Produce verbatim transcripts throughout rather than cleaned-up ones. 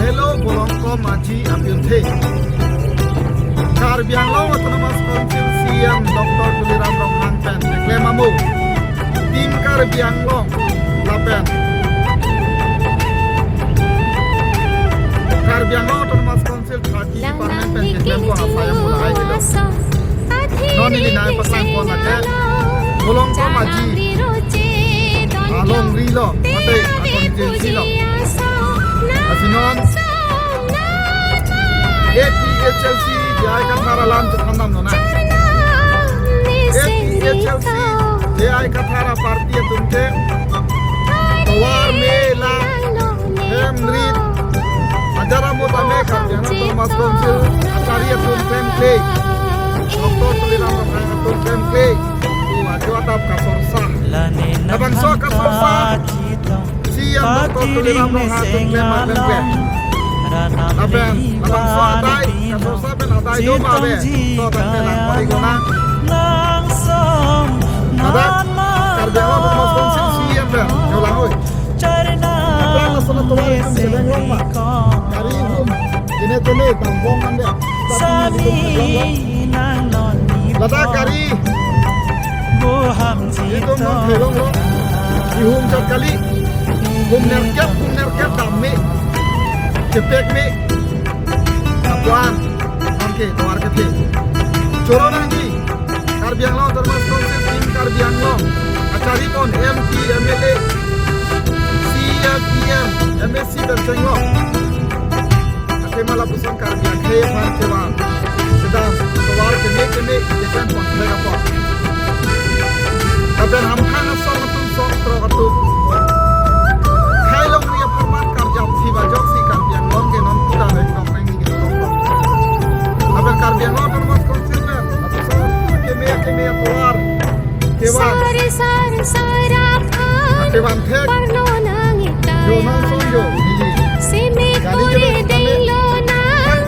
Hello, Bolongkom Aji apirthe. Karbi Anglong Autonomous Council C E M Doctor Tuliram Ronghang pen keklem amo Team Karbi Anglong lapen Karbi Anglong Autonomous Council thirty department pen keklem pon asai amu lahai helo. Non neli nangpaklang pon lake Bolongkom Aji alongri lo, mate a constituency lo. Lasi non A P H L C J I Kathar alam chethan damlo na. A P H L C J I Kathar aparty atum ke tovar me lang hem rit ajar amo tame Karbi Anglong Autonomous Council achari atum klemkle, Doctor Tuliram Ronghang atum klemkle, u ajo adap kasorsa. Labangso kasorsa C E M Doctor Tuliram Ronghang atum klem aklem. Lapen labangso adai kasorsa pen adai do ma ave, to tangte lang kori gona. Ada Karbi Anglong Autonomous Council C E M pen, yo lang oi. Aplang lason atovar itum cheveng long ma. Gari hum, jene tene, bang bong ande. Sami nang non ni. Ladak gari. Boham itum non thelong lo. Ihum chot kali. Hum nerkep, hum nerkep dam me. Chepek me. Kapuan. Oke, tovar kethe. Choro nangji. Karbi Anglong Autonomous Council Team Karbi Anglong achari pon M P, M L A, C E M, E M, M A C pen chenglo. Athema lapuson Karbi akhei aphan kevang sedam tovar keme keme keklemponthek apot. Lapen hamphang asong atum song throk atum khei longri apharman karjap thip ajoksi Karbi Anglong ke non puta rengdok rengni kedolok. Lapen Karbi Anglong Autonomous Council pen lapuson keme keme atovar kevang. Sari sari saraphan kevang thek. Parlo nang itai. Jo nang son jo. Simi kore denglo nang.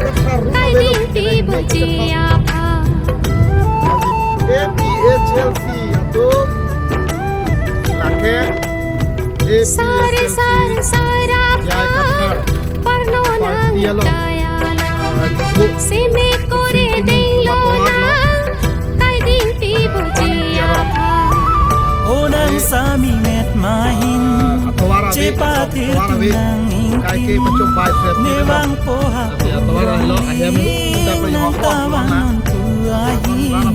Kaiding pi boji aphan. A P H L C atum. Lake. Sari sari saraphan. Parlo nang itai. Simi kore denglo nang. Kaiding pi boji aphan. Onang sami met mahin. Chepatir tunang ingki. Mevang poha. Nang tavan tu ahin.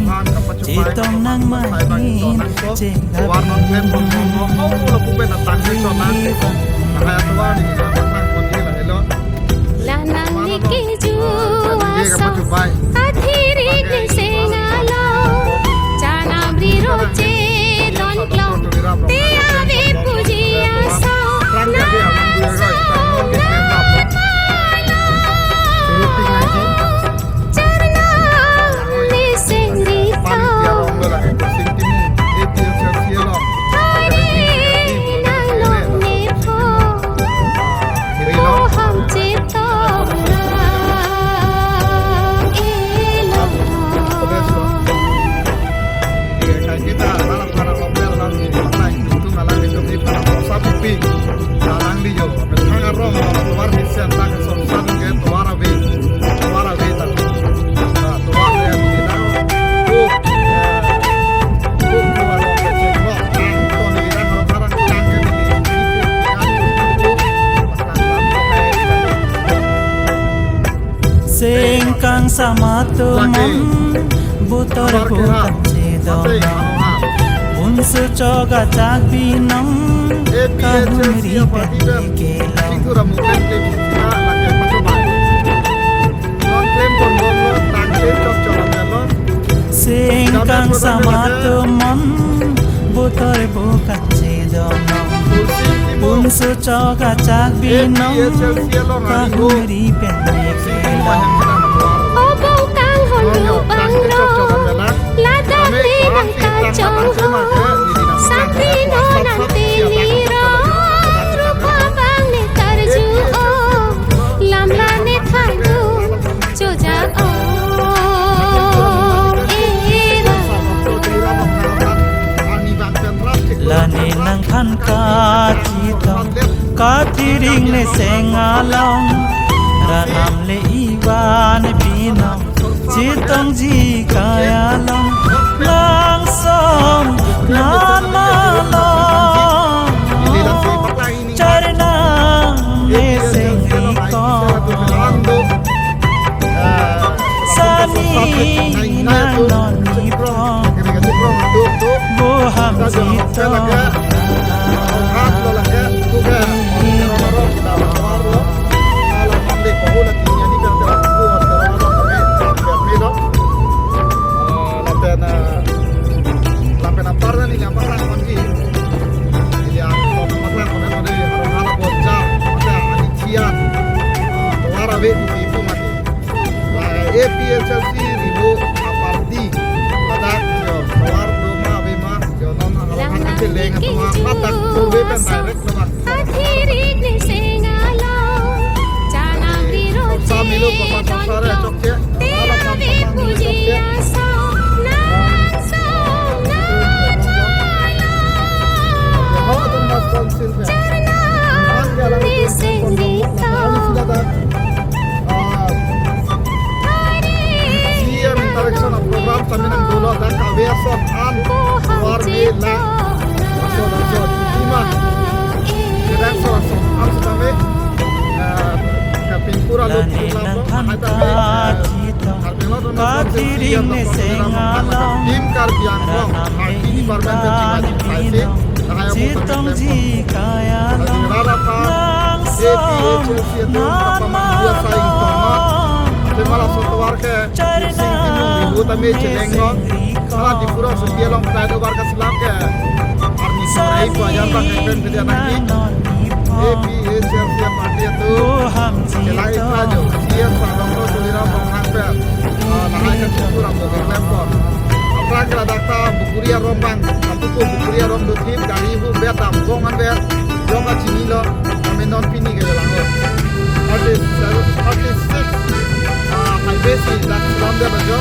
Chetong nang mahin. Chenga. Lanang niki ju asong, kathirik ni seng along, chanam riro chedon klong, te ave puji asong, nang song nang malo. Charnam ni seng rito. Hari nang long ni pho. Oham chito. Elo. Alang di jo, methang arong, tovar mesen ta kesorsan ke tovar ave, tovar ave ta. Tovar ave ta. Ko, ko tovar ave ta. Sengkang samato mon, butor bukan chedon. Unsu chok achak binong, kahumri pen kelong. Sengkang samato mon, butor bukan chedon. Unsu chok achak binong, kahumri pen kelong. Obong kanghon lubang ro, ladak ni nang kachongho. Sakri no nang teli ro, rupa bang ne karju o, lamla ne thangdun choja o. Eva. Lane nangphan kachitong, kathiring ne seng along. Hamle ivan pinong chetongji kaya long, langsom nan malom, charna meseng rikong, sani nang non nipong, bo ham chetong. Lapen, ah, lapen apar neli nangpaklang ponji. Ili ang top paklang pon, pon, arong hala bonja, mate ani chian, ah, tovar ave di ipu mati. La A P H L C ribo aparty ladak jo tovar do ma ave ma, jo non arong hala cheleng atum apatak survey pen direct labang. Athirik ne sengalo, chanang biro chedon lo, te ave puji aso, nang song nang malo. Charna meseng rikong. C M interaction a-program kami nangdolo, dak kave ason an tovar me lang. Ason, ason. Ima. Kedang ason, ason. Am setame, eh, kapin pura lo, pura lo. Hai tame, eh, Karbi Anglong Autonomous Council C M Doctor Tuliram Ronghang, Team Karbi Anglong, Party Department pen chingvai chingvaisi, lahai apo kami klem. Adi rara pa, A P H L C atum kapamanghu asai ingtonnon. Athema laso tovar ke, Sing Timung ribo tame cheleng non. Hala Diphu rongsopi along flyover kaselam ke arni sore ipu ajan bang kekren pede anak ni. A P H L C party atum kelai ikla jo, C M Sir Doctor Tuliram Ronghang pen, ah, lahai kachipur ambo keklem pon. Aphrang ke ladak ta Bukuri arong bang, apupu Bukuri arong dothip, gari hu bet dam bong an bet, jong kachinilo, kami non pini ke jalan lo. Artist, artist six, ah, highway si dak selam dia bajo.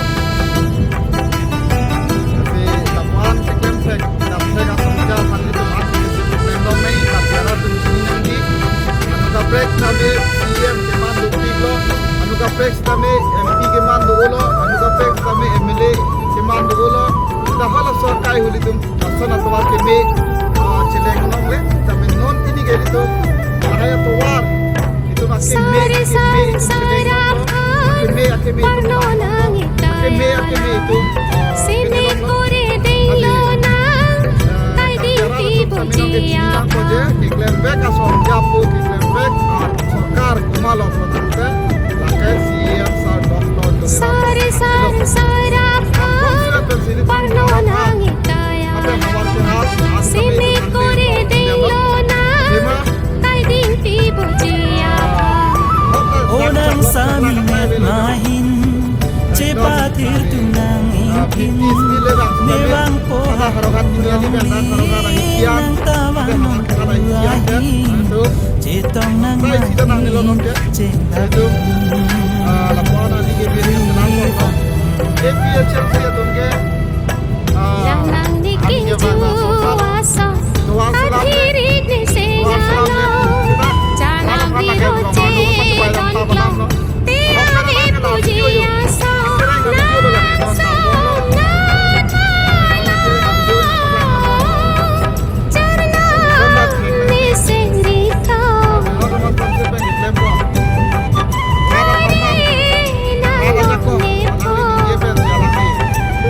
Tapi lapuan keklem thek, dam thek asong ja, pan itu mat, keklem dong nai, tapi ara tum chini nangji. Anu kaprek tame C M keman dopik lo, anu kaprek tame M P keman dolo, anu kaprek tame M L A keman dolo. Dah halaso akai holitum, lason atovar keme, ah, cheleng longle, tame non pini ke itum, lahai atovar itum akeme, akeme itum cheleng lo, akeme, akeme itum, akeme, akeme itum, ah, cheleng lo. Adi, ah, tapi ara atum tame nonke chini nangpo je, keklem vek asong japo, keklem vek, ah, sorkar komatlo pulote lake C M Sir Doctor Tuliram. Sari, sari, sari, sari, parno nang ikaya. Simi kore dei lo na, tai ding ti buji apa. Onang sami mahin, chepatir tunang ingkin, mewang po hati nang tabang ahi. Chetong nang mahin, cheng itu, ah, lapuan adi ke biar kesenang kok. A P H L C atum ke, ah, lang nang nikin juwa so, athirik ne sengalo, chanang biro chedon lo, te ave puji aso, nang song nang malo. Charna meseng rikong. Hari nang nok nepong.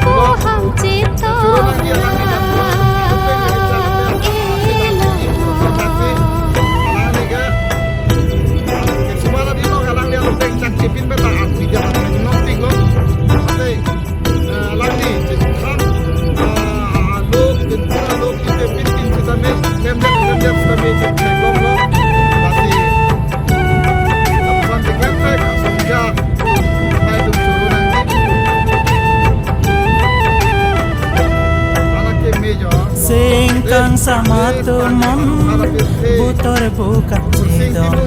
Bo ham chetong elo. Eh, alangli chethang, ah, alok, pinpur alok, ipe pinpin sitame, lemjak, lemjak sitame, chetheklonglo. Lasi, lapuson cheklem thek, asong ja, hai tum choro nangji. Anak ke mejo. Sengkang sama tumon, butor bukan chetong.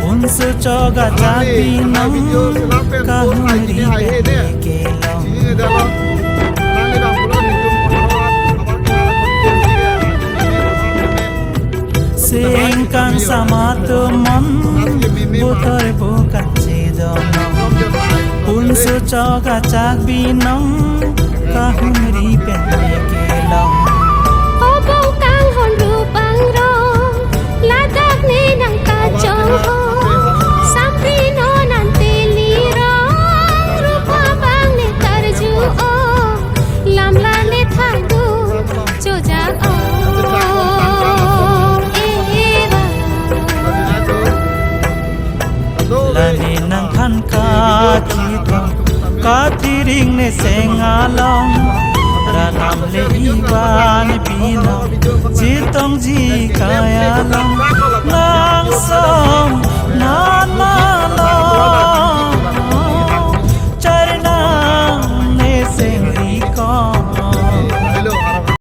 Unsu choga chapi nong, kahumri bebe kelong. Sengkang sama tumon, butor bukan Chok achak binong kahumri pen ne kelong. Obong kanghon rupang rong, ladak ne nang kachong ho. Sampri non ante lirong, rupa bang ne karju o. Lam la ne thang du, chojak o. Eh, eh, ba. Lani nangphan kachithong, kathiring ne seng along. Ralam le iban binong, chetongji kai